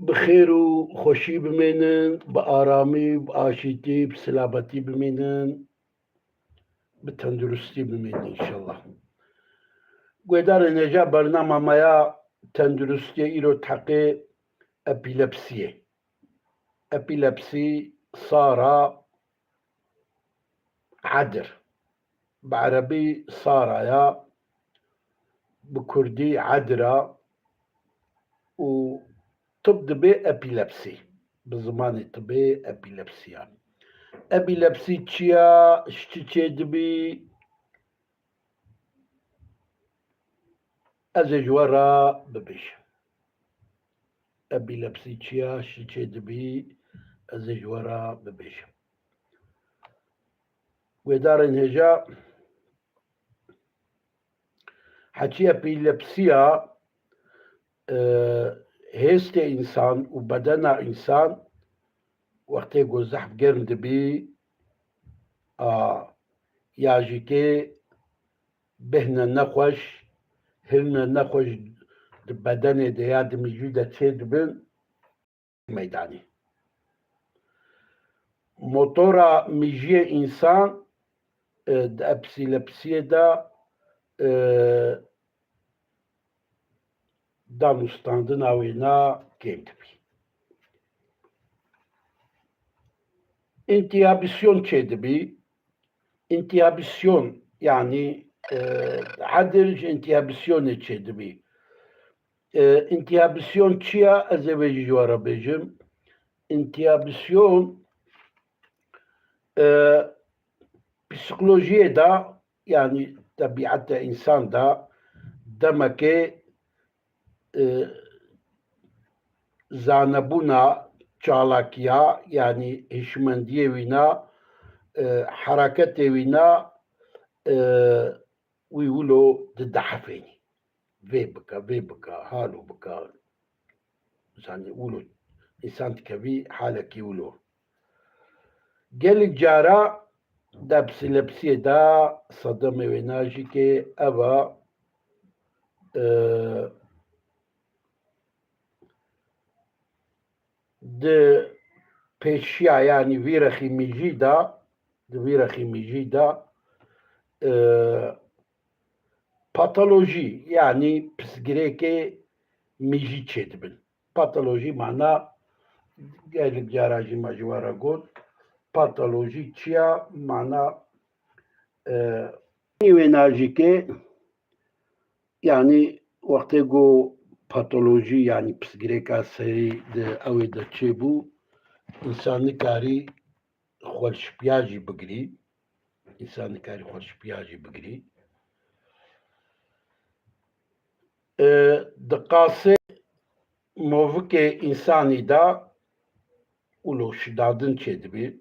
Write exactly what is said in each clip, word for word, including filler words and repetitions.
Bi xêr û xweşî bimînin, bi aramî, bi aşîtî, bi silametî bimînin, bi tenduristî bimînin înşallah. Guhdarên hêja, bernama me ya tenduristiyê îro teqê epîlepsiyê. Epîlepsî, sara, edir. Bi erebî sara ya, bi kurdî edir a û tib dibê epîlepsî. Bi zimanê tibê epîlepsiya. Epîlepsî çi ya, ji çi çêdibî? Ez ê ji we re bibêjim. Epîlepsî çi ya, ji çi çêdibî, ez ê ji we re bibêjim. Guhdarên hêja, heçî epîlepsiya, e, hêstê însan û bedena însan wextê ku zehf germ dibî, a, ya jî kê bêhne nexweş, hilme nexweş di bedenê de ya di mijû de çêdibin, meydanê. Motora mijiyê însan, e, di epîlepsiyê de, e, danûstandina wêna kêm dibî. Întihabîsyon çêdibî. Întihabîsyon, yanî, e, edir ji întihabîsyonê çêdibî. E, întihabîsyon çi ya? Ez ê vê jî ji we re bêjim. Întihabîsyon, e, psîkolojiyê de, yanî tebîeta însan de demekê, e, zanebûna, çalakiya, yanî hişmendiyê wîna, e, hereketê wîna, e, wî wilo didihefênî. Vê bike, vê bike, halo bike. Zanî wilo însan dikevî halekî wilo. Gelek cara di epîlepsiyê de sedemê wêna jî kê ev e, e, di pêşiya, yanî vî rexî mijî de, di vî rexî mijî de, e, patolojî, yanî pirsgirêkê mijî çêdibin. Patolojî mana, gelek cara jî me ji we re got, patolojî çi ya? Mana, e, wêna jî kê, yanî wextê ku patolojî, yanî pirsgirêka serî di ew ê de çêbû, însan nikarî xwe li şipiya jî bigirî. Însan nikarî xwe li şipiya jî bigirî. E, di qasê movikê însanî de wilo şidadin çêdibî.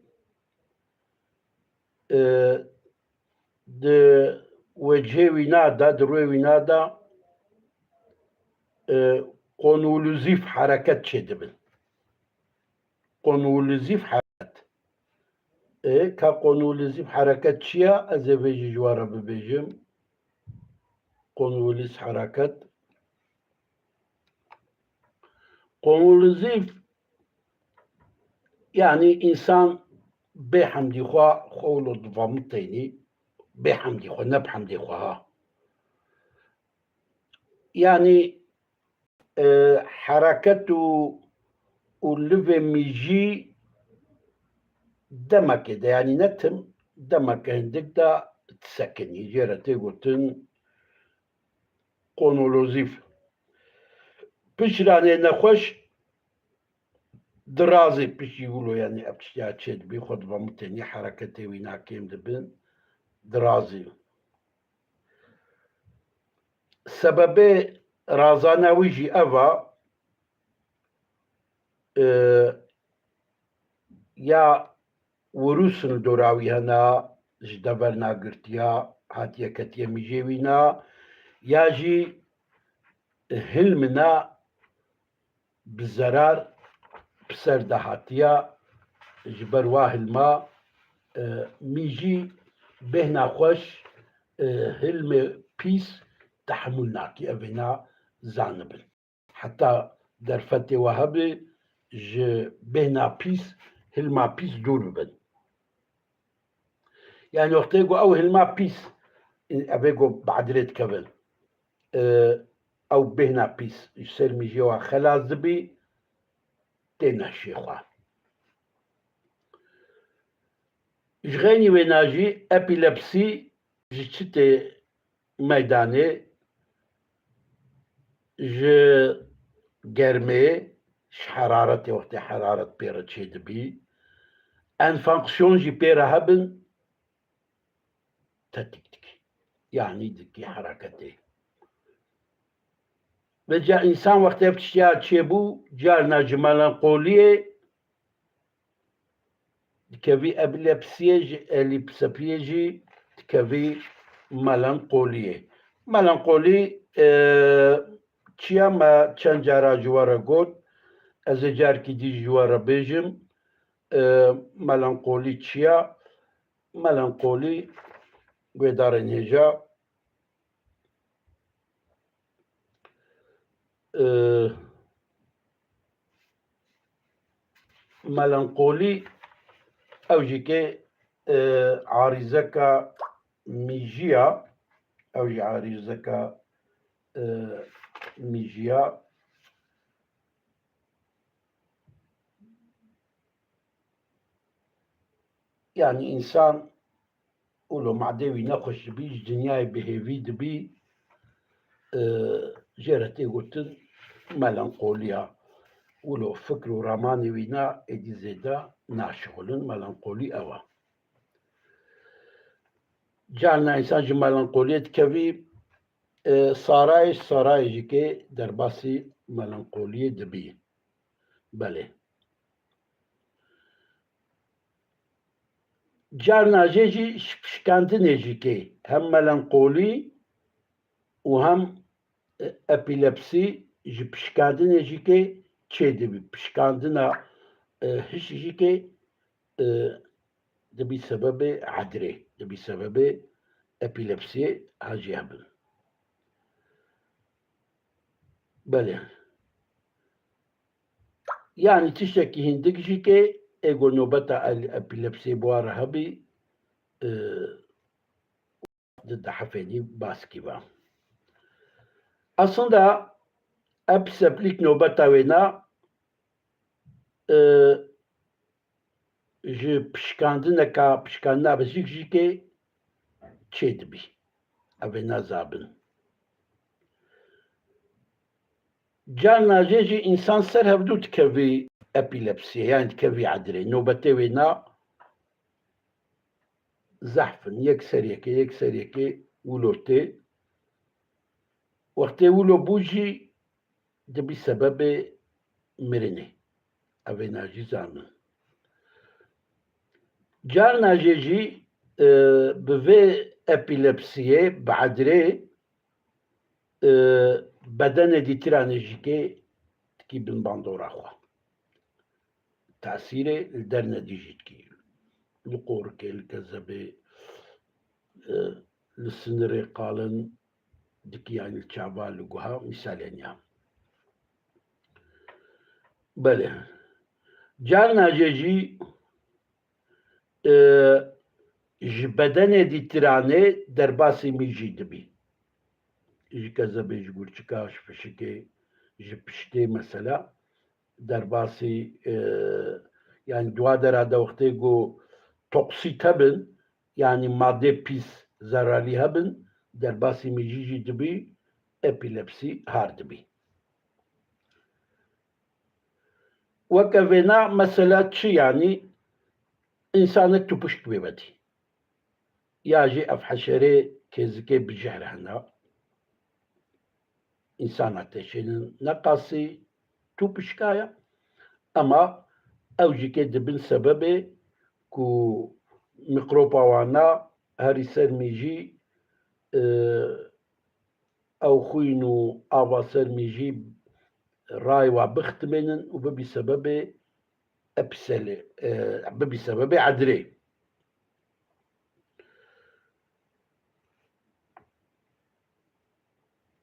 E, di wecihê wîna de, di rûyê wîna de, e, qonûluzîf hereket çêdibin. Qonûluzîf hereket. E, ka qonûluzîf hereket çi ya? Ez ê vê jî ji we re bibêjim. Qonûluzîf hereket. Qonûluzîf, yanî însan bê hemdî xwe, xwe wilo divamitênî, bê hemdî xwe, ne bi hemdê xwe ha. Yanî, e, hereket û, û livê mijî demekê de, yanî ne tim, demeke hindik de disekinî. Jê re tê gotin qonûluzîf. Pişranê nexweş dirazê, piştî wilo, yanî ev tiştiya çêdibî, xwe divamitênî, hereketê wîna kêm dibin, dirazî. Sebebê razana wî jî ev a, e, ya wîrus li dora wî hene, ji deverna girtiya, hatiye ketiye mijê wîna, ya jî hilmina bi zerar bi ser de hatiya, ji ber wa hilma, e, mijî bêhna xweş, e, hilmê pîs tehemûl nakî. Evêna zanibin. Heta derfetê we hebe, ji bêhna pîs, hilma pîs dûr bibin. Yani wextê ku ew hilma pîs, evê ku bi edrê dikevin, e, ew bêhna pîs ji ser mîjê we xelas dibî, tê neşê xwe. Ji xeynî wêna jî epilepsî ji çi tê meydanê? Ji germê, ji heraretê, wextê heraret pê re çêdibî, enfonksiyon jî pê re hebin, tetik dikî. Yanî dikî hereketê. Vêca însan wextê ev tiştiya çêbû, carna ji melankoliyê dikevî epilepsiyê, ji epilepsiyê jî dikevî melankoliyê. Melankolî, e, çi ye? Me çend cara ji we re got, ez ê carekî dî ji we re bêjim, e, melankolî çi ye? Melankolî guhdarên hêja, e, melankolî ew jî ke, e, arîzeka mîjî ya, ew jî arîzeka, e, mîjî ya. Yani însan wilo madê wî nexweş dibî, ji dinyayê bi hêvî dibî, e, jê re tê gotin melankolî ya. Wilo fikr û ramanê wî na êdî zêde naşixulin, melankolî ew e. Carna însan ji melankoliyê dikevî, e, sarayê, sarayê jî ke derbasî melankoliyê dibî. Belê. Carna jê jî ji pişkandinê jî ke hem melankolî û hem, e, epilepsî ji pişkandinê jî ke çêdibî. Pişkandina, e, hiş jî ke, e, dibî sebebê edrê, dibî sebebê epilepsiyê ha jî hebin. Belê. Yani tiştekî hindik jî ke ê ku nobeta el-, epilepsiyê bi wa re hebî, e, di, di hefênî baskî ve. Aslında epilepsîk nobeta wêna, e, ji pişkandineka, pişkandina bijîk jî ke çêdibî. Ev ê nezabin. Carna jê jî însan ser hevdû dikevî epilepsiyê, yani dikevî edrê. Nobetê wê na zehf in, yek ser yekê, yek ser yekê wilo tê. Wextê wilo bû jî dibî sebebê mirinê. Ev ê na jî zanin. Carna jê jî, e, bi vê epilepsiyê, bi edrê, e, bedenê dîtiranê jî kê dikî bin bandora xwe. Tesîrê li dernedî jî dikî. Li qorikê, li kezebê, e, li sinirê qalin dikî, yanî li çava, li guha, mîsalên ya. Belê. Carna jê jî, e, ji bedenê dîtiranê derbasî mîjî dibî. Ji kezebê, ji gurçika, ji fişikê, ji piştê mesela derbasî, e, yani dua dera de wextê ku toksît hebin, yani madê pîs, zeralî hebin, derbasî mîjî jî dibî, epilepsî har dibî. Weke vêna mesela çi, yanî însanek tupişk bê vedî. Ya jî ev heşerê kêzikê bi jehr hene. Însana teşênin, ne qasî tupişka ye. Ema ew jî kê dibin sebebê ku mîkroba wana herî ser mîjî, e, ew xwîn û ava ser mîjî rayê wa bixtimênin û bibî sebebê episelê, e, bibî sebebê edrê.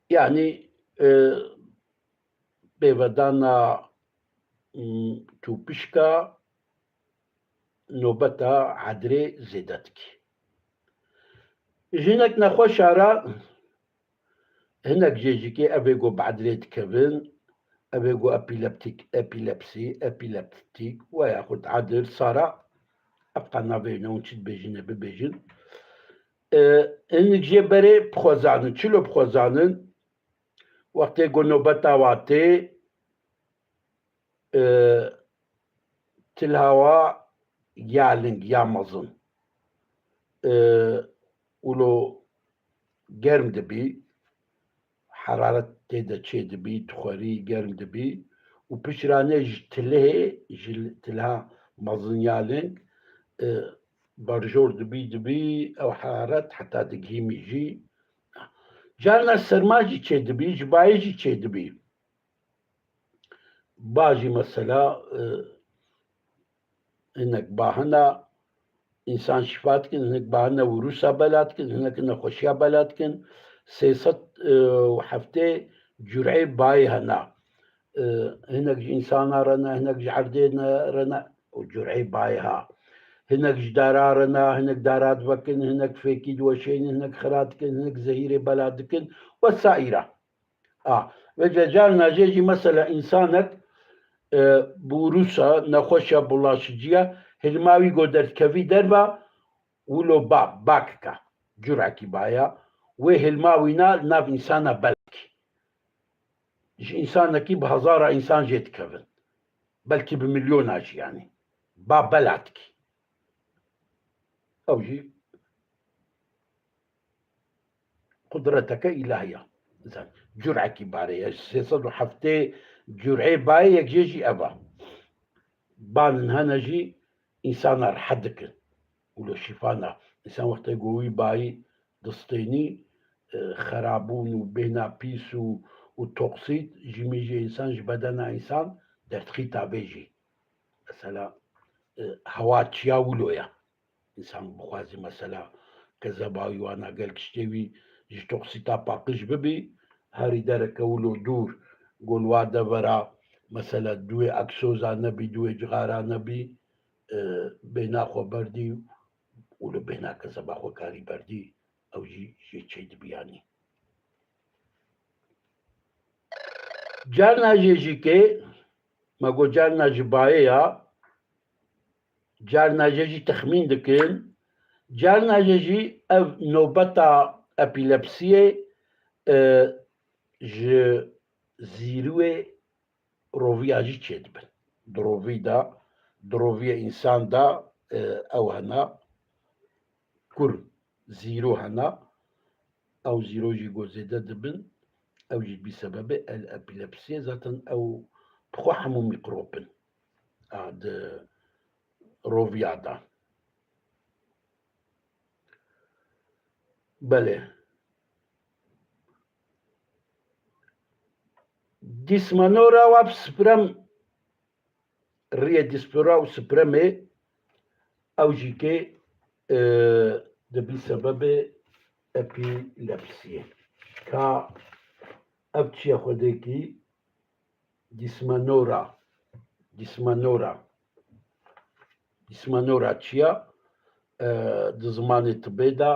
Yani, e, pêvedana, m, tûpişka nobeta edirê zêde dikî. Ji hinek nexweşa re, hinek jê jî kê evê ku bi edirê dikevin, evê ku epileptik, epilepsî, epileptik, we yaxud edir, sara, ev qe navê ne hûn çi dibêjin, ne bibêjin. E, hinek jê berê bi xwe zanin. Çilo bi xwe zanin? Wextê ku nobeta wa tê, e, tilhawa ya ling ya mezin, e, wilo germ dibî, heraret tê de çê dibî, dixwerî, germ dibî û pişranê ji tilihê, ji tilha mezin ya ling, e, berjor dibî, dibî, ew heraret heta digihî mijî. Carna serma jî çê dibî, ji bayê jî çê dibî. Ba jî mesela, e, hinek bahina însan şîfa dikin, hinek bahina wîrusa bela dikin, hinek nexweşiya bela dikin. Sê sed û heftê cureyê bayê hene. E, hinek ji însana re ne, hinek ji erdê ne re ne û cureyê bayê ha. Hinek ji dara re ne, hinek dara divekin, hinek fêkî diweşênin, hinek xira dikin, hinek zehîrê bela dikin wesaîra. A, vêca carna jê jî mesela însanek, e, bi wîrusa nexweşa bulaşiciya hilma wî ku derdikevî derva, wilo ba, bakika, curekî baya, wê hilma wîna nav însana belkî. Ji însanekî bi hezara însan jê dikevin. Belkî bi milyona jî yanî. Ba bela dikî. Ew jî qudreteke îlahiya. Zan, curekî barê ye. Sê sed û heftê cureyê bayê yek jê jî ev a. Banin hene jî însana rehet dikin. Wilo şîfana. Însan wextê ku wî bayî distênî, e, xerabûn û bêhna pîs û, û toksît ji mijê însan, ji bedena însan derdixî tavê jî. Mesela, e, hewa çiya wilo ye. Însan bixwazî mesela kezeba wî wana gelek tiştê wî ji toksîta paqij bibî, herî dereke wilo dûr, ku li wa devera mesela duwê eksoza nebî, duwê cixara nebî, e, bêhna xwe berdî, wilo bêhna kezeba xwe karî berdî, ew jî jê çê dibiyanî. Carna jê jî kê, me got carna ji bayê ya, carna jê jî texmîn dikin, carna jê jî ev nobeta epilepsiyê, e, ji zîrûyê roviya jî çêdibin. Di rovî de, di roviyê însan de, e, ew hene, kurm, zîrû hene, ew zîrû jî ku zêde dibin, ew jî dibî sebebê el epilepsiyê, zaten ew bi xwe hemû mîkrop in. A, di roviya de. Belê. Dîsmanora wa bi sprem, riyê dîspora û spremê, ew jî kê, e, dibî sebebê epilepsiyê. Ka ev çiye xwedêkî dîsmanora, dîsmanora, dîsmanora çiya, e, di zimanê tibê de,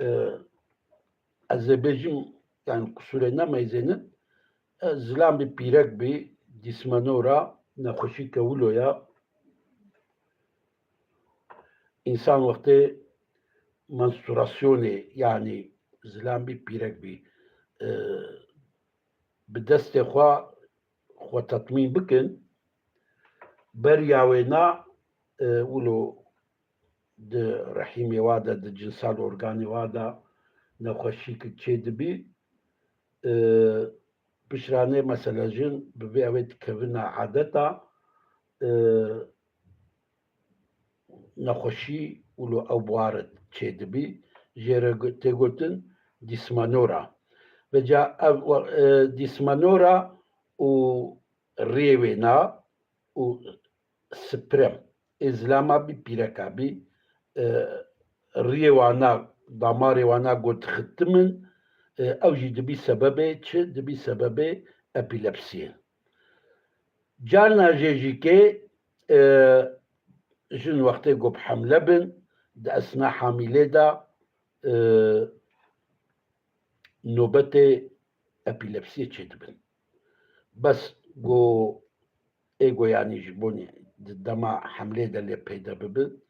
e, ez ê bêjim, yani qusûrê nemeyzênin, e, zilam bî pîrek bî, dîsmanora nexweşî kewilo ya. Însan wextê menstruasyonê, yani zilam bî pîrek bî, e, bi destê xwe xwe tetmîn bikin, beriya wêna, e, wilo di rehîmê wa de, di cinsal organê wa de nexweşîk çê dibî, e, pişranê mesela jin bi vê ew ê dikevina adeta, e, nexweşî wilo ew bi wa re çêdibî, jê re gu-, tê gotin dîsmanora. Vêca ev, e, dîsmanora û riyê wêna û sprem ê zilama bî, pîreka bî, e, riyê wana, damarê wana got xitimin, e, ew jî dibî sebebê çi? Dibî sebebê epilepsiyê. Carna jê jî kê, e, jin wextê ku bi hemle bin, di esna hamîlê de, e, nobetê epîlepsiyê çêdibin. Bes ku ê ku yanî ji bo di dema hemlê de lê peyde bibin,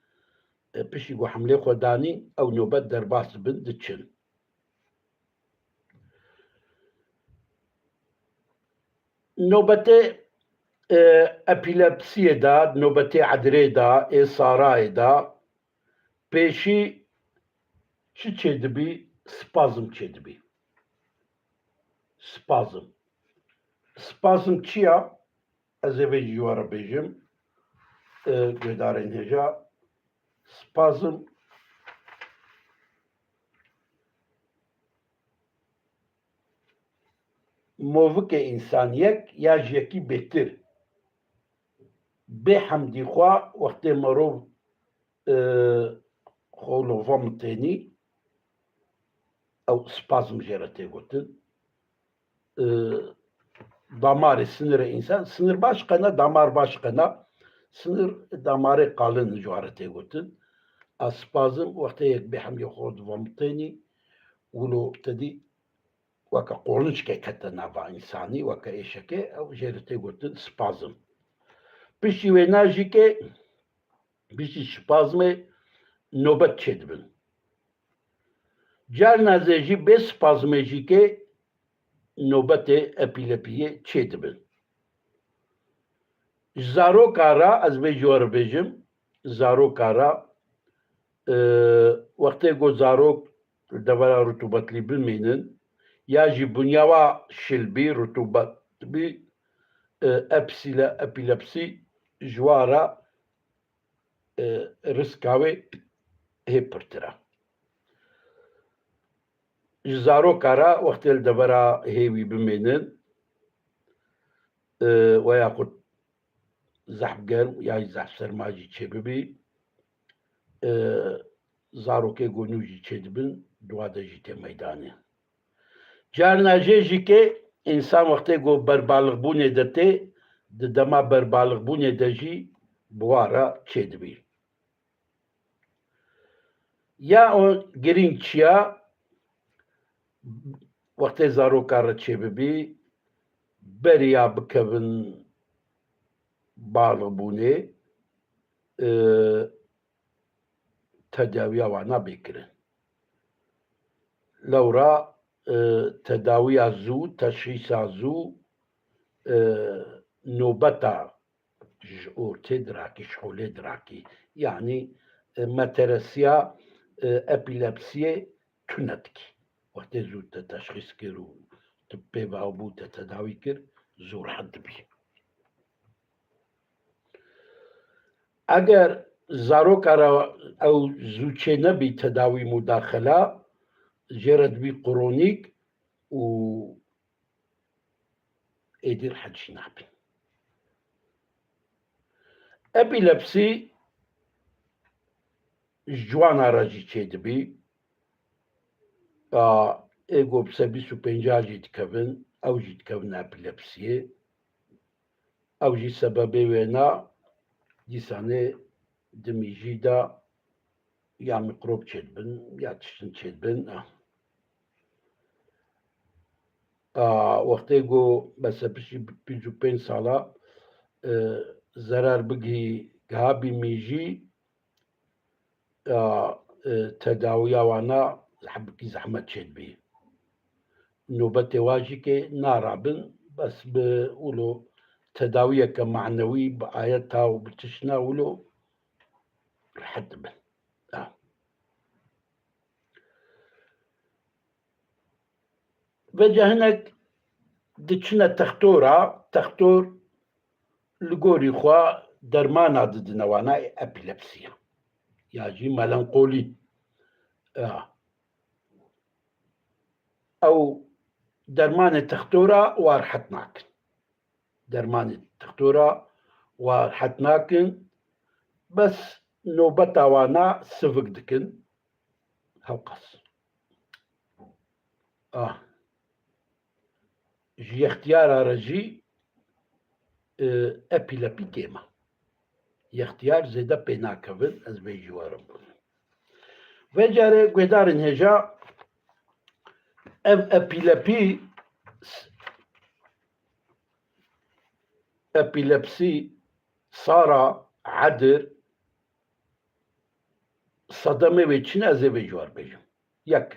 e, piştî ku hemlê xwe danî, ew nobet derbas dibin, diçin. Nobetê, e, epîlepsiyê de, nobetê edirê de, ê sarayê de, pêşî çi çêdibî? Spazm çêdibî. Spazm. Spazm çi ya? Ez ê vê jî ji we re bêjim. E, guhdarên hêja, spazm movikê însaniyek ya ji yekî bêtir. Bê hemdî xwe wextê merov, e, xwe lova mitênî, ew spazm jê re tê gotin. E, damarê, sinirê însan, sinir baş qena, damar baş qena, sinir, damarê qalin ji wa re tê gotin. A spazm, wextê yek bê hemdî xwe divomitênî, wilo te dî weke qolunçkek kete nava însanî, weke êşekê, ew jê re tê gotin spazm. Piştî wêna jî kê, piştî spazmê nobet çêdibin. Carna zê jî bê spazmê jî kê nobetê epîlepiyê çêdibin. Ji zaroka re, ez vê ji we re bêjim, zaroka re, e, wextê ku zarok li devera rutûbetlî bimînin, ya jî bunya wa şil bî, rutûbet bî, e, epsîle-, epîlepsî ji wa re, e, riska wê hê pirtir e. Ji zaroka re wextê li devera hê wî bimênin, e, we yaxud zehf germ ya jî zehf serma jî çêbibî, e, zarokê ku nû jî çêdibin, di wa de jî tê meydanê. Carna jê jî kê însan wextê ku berbalixbûnê de tê, di dema berbalixbûnê de jî bi wa re çêdibî. Ya o girîng çi ya, wextê zaroka re çêbibî, beriya bikevin balixbûnê, e, tedawiya wana bê kirin. Lewra, e, tedawiya zû, teşhîsa zû, e, nobeta ji ortê dirakî, ji holê dirakî. Yanî, e, meteresiya, e, epîlepsiyê tune dikî. Wextê zû te teşxîs kir û tu pê ve bû te tedawî kir, zû rehet dibî. Eger zaroka re ew zû çê nebî tedawî mudaxela, jê re dibî kronîk û êdî rehet jî nabin. Epîlepsî ji ciwana re jî çêdibî. A, ê ku bi ser bîst û pênca jî dikevin, ew jî dikevin epîlepsiyê. Ew jî sebebê wêna dîsanê di mîjî de ya mîkrob çêdibin, ya tiştin çêdibin. A, wextê ku mesela piştî pêncî û pênc sala, e, zerar bigihî giha bî mîjî, ya, e, tedawiya wana hebkî zehmet çêdibî. Nobetê wa jî kê narabin, bes bi wilo tedawiyeke manewî, bi ayeta û bi tiştna wilo rehet dibin. Ya. Vêca hinek diçine textora, textor li gorî xwe dermana didine wana epîlepsiya. Ya jî melankolî. Ya. Ew dermanê textora wa rehet nakin. Dermanê textora wa rehet nakin. Bes nobeta wana sivik dikin. Hewqas. Ah. Ji yextiyara re jî e, epîlepî kêm e. Yextiyar zêde pê nakevin, ez vê jî werim. Vê carê guhdarên hêja, ev epîlepî, epîlepsî, sara, edir, sedemê wê çi ne, ez ê vê ji we re bêjim. Yek,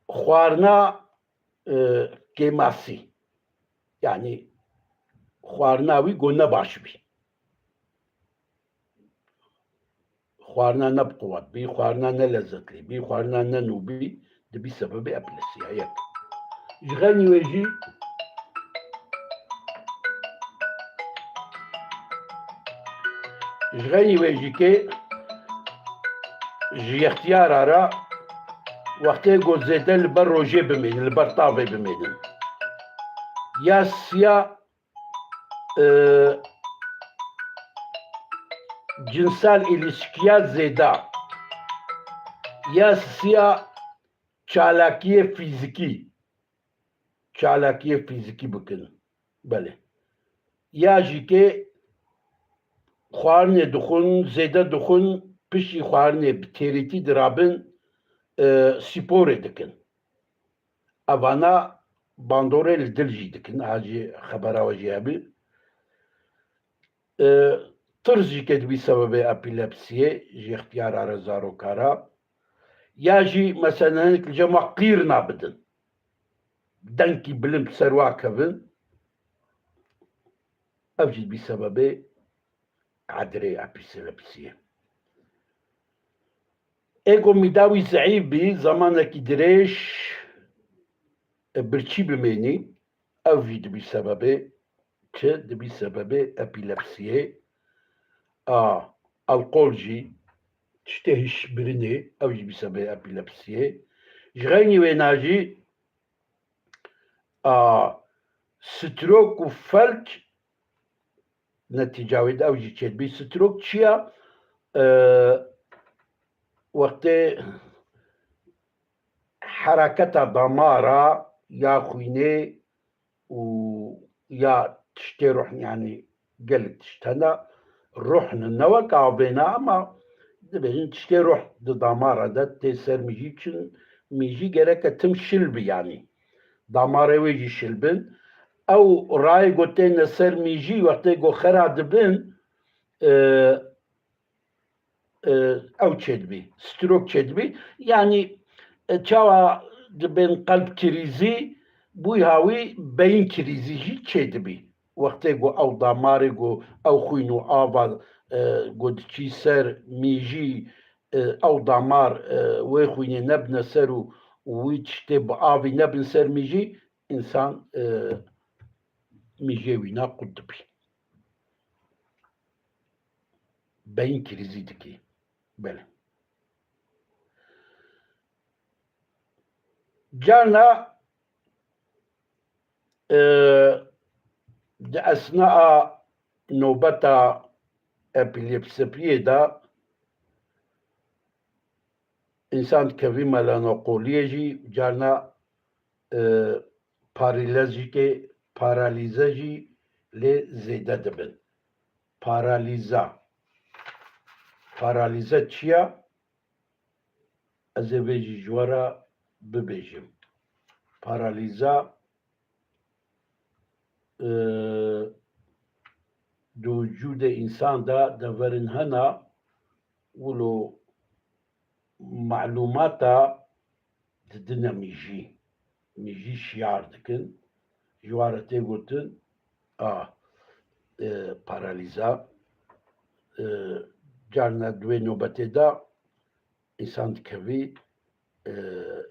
xwarina, e, kêmasî. Yanî xwarina wî ku ne baş bî. Xwarina ne bi quwet bî, xwarina ne lezzetlî bî, xwarina ne nû bî, dibî sebebê epîlepsiya. Yek. Ji xeynî wê jî, ji xeynî wê jî kê ji yextiyara re wextê ku zêde li ber rojê bimînin, li ber tavê bimînin. Ya siya, e, cinsel îlişkiya zêde. Ya siya çalakiyê fîzikî. Çalakiyê fîzikî bikin. Belê. Ya jî kê xwarinê dixwin, zêde dixwin, piştî xwarinê bi têrîtî dirabin, e, sporê dikin. Evana bandorê li dil jî dikin. Ha jî xebera we jî hebî. E, tirs jî kê dibî sebebê epîlepsiyê ji ixtiyara re, zaroka re. Ya jî mesela hinek li cem we qîrna bidin. Dengkî bilind ser wa kevin. Ev jî dibî sebebê edirê, epîlepsiyê. Ê ku mîda wî zeîf bî, zamanekî dirêj, e, birçî bimênî, ew jî dibî sebebê çi? Dibî sebebê epîlepsiyê. A, alkol jî, tiştê hişbirinê, ew jî dibî sebebê epîlepsiyê. Ji xeynî wêna jî, a, strok û felç netîca wê de ew jî çêdibî. Strok çi ya? E, wextê hereketa damara ya xwînê û ya tiştê ruh, yanî gelek tişt hene, ruh ne, ne wek avê ne, ama dibêjin tiştê ruh di damara de tê ser mijî, çin mijî gereke tim şil bi, yanî damarê wê jî şil bin. Ew rayê ku têne ser mijî, wextê ku xera dibin, e, e, ew çêdibî, strok çêdibî. Yanî, e, çawa dibên qelb krîzî, bûyha wî beyin krîzî jî çêdibî. Wextê ku ew damarê ku ew xwîn û ava, e, ku diçî ser mijî, e, ew damar, e, wê xwînê nebine ser û wî tiştê bi avî nebin ser mijî, însan, e, mijê wîna qut dibî. Beyin krîzî dikî. Belê. Carna, e, di esnaa nobeta epîlepsiyê de însan dikevî melankoliyê jî, carna, e, paralîze jî kê, paralîze jî lê zêde dibin. Paralîza. Paralîze çi ya? Ez ê vê jî ji we re bibêjim. Paralîza, e, di wicûdê însan de deverin hene, wilo malûmata didine mijî. Mijî şiyar dikin. Ji wa re tê gotin, a, e, paralîza. E, carna di wê nobetê de însan dikevî, e,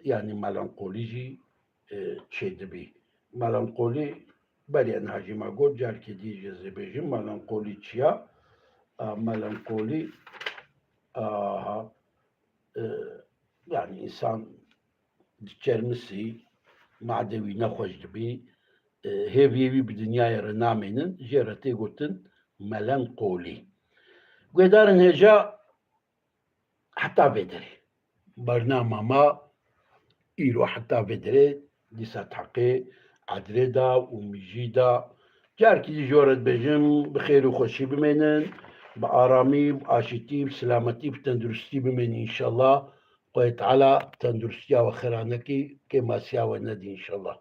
yanî melankolî jî, e, çêdibî. Melankolî, berê niha jî me got, carkê dî jî ez ê bêjim, melankolî çi ya? A, melankolî, aha, e, yanî însan diçermisî, madê wî nexweş dibî, e, hêviyê wî bi dinyayê re namênin, jê re tê gotin melankolî. Guhdarên hêja, heta vê derê. Bernama me îro heta vê derê, dîsa teqê edrê de û mijî de. Carkî dî ji we re dibêjim, bi xêr û xweşî bimênin, bi aramî, bi aşîtî, bi silametî, bi tenduristî bimênin înşallah. Xwedê Teala tenduristiya we xêra nekî, kêmasiya we nedî înşallah.